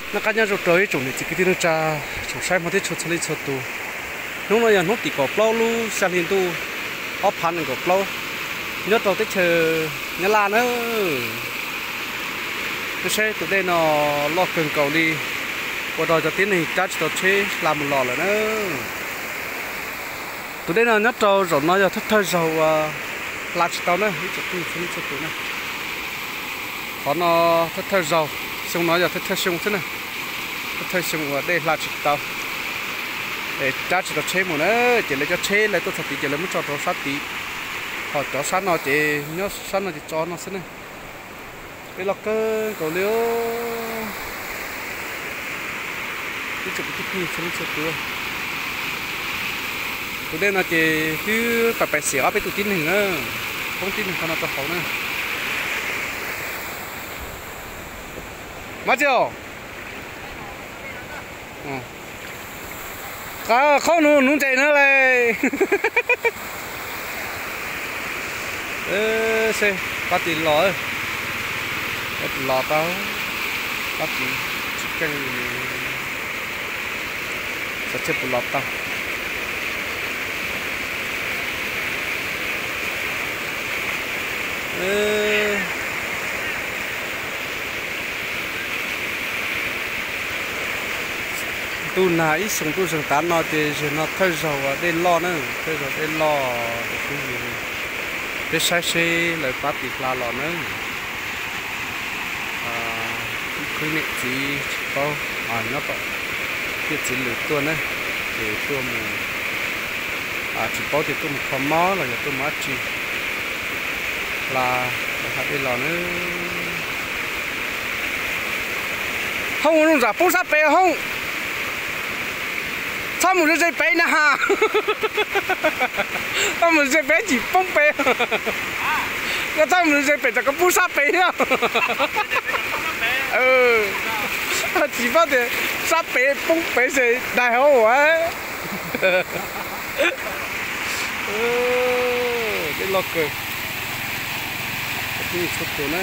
Noj qab nyob zoo rau ib tsoom niam txiv kwv tij neej tsa, tsoom saib hmov thiab tshua txhua leej txhua tus. Hnub no yog hnub tim kaum plaub lub xya hli ntuj ob phav nees nkaum plaub, nyob rau teb chaws Nyab Laj na. Nej saib tus dej no loj kawg nkaus li, ua rau cov tib neeg cab tsis tau tsheb hla mus los lawm na. Tus dej no nyob rau zaum no yog thawj thawj zaug uas hla tsis tau na ib tsoom phooj ywg txhua leej txhua tus na. Qhov no thawj thawj zaug, xyoo no yog thawj thawj xyoo xwb na. Thawj thawj xyoo uas dej hla tsis tau, es cab tsis tau tsheb mus na, ces lawv cov tsheb lawv tuaj txog tid ces lawv muab tso rau sab tid, ho cov sab no ces nyob sab no ces tso no xwb na. Dej loj kawg nkaus li. Ib tsoom kwv tij phooj ywg txhua leej txhua tus, tus dej no ces twb pais pais xiam ob peb tus tib neeg na, poob tib neeg qhov no rau hauv na. Mab Txiv, qhov nuv nuv ntses na le. Seb pab tij los, pab tij los tau, pab tij tsis keej, xav seb puas los tau. Ntuj nag ib xyoos ntuj zeeg tav no ces zaum no thawj zaug uas dej loj na, thawj zaug dej loj. Peb saib seb lawv pab tij hla los na. Ib khwb niam txiv tsis paub, nyob tom tiaj txiv lws tuaj na, ces tuaj mus, tsis paub tias tuaj mus kho mob los yog tuaj mus dab tsi, hla, hla dej los na. Hoob, ua zoo zam poob sab pem hoob. Txhob mus ze ze pem na has. Txhob mus ze pem tsis poob pem. Koj txhob mus ze ze pem tsam koj poob sab pem thiab. Tsis paub tias sab pem poob pem ces daig hauv. Dej loj kawg, txhua tus na.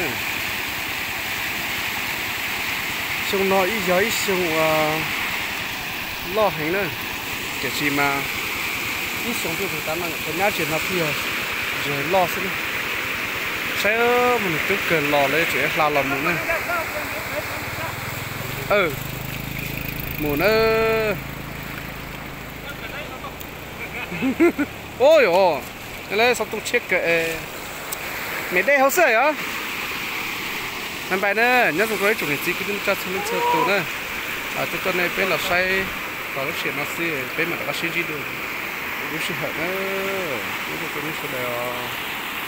Xyoo no ib yog ib xyoo uas loj heev na, tiam sis mas ib xyoo ntuj zeeg tav no nyuam qhuav nyab ntses no thiaj yog ntses loj xwb na. Saib muaj neeg coob kawg los lawv tseem hla los mus na. Mus na. Ua yog, lawv xov tooj tshiab kawg, me dej hauv xwb yog. Npais na, nyob zoo rau ib tsoom niam txiv kwv tij neej tsa txhua leej txhua tus na. Tuaj coj nej peb los saib txog lub sij hawm no xwb, peb mam rov qab sib ntsib dua lub sij hawm na. Nyob zoo rau nej sawv daws os.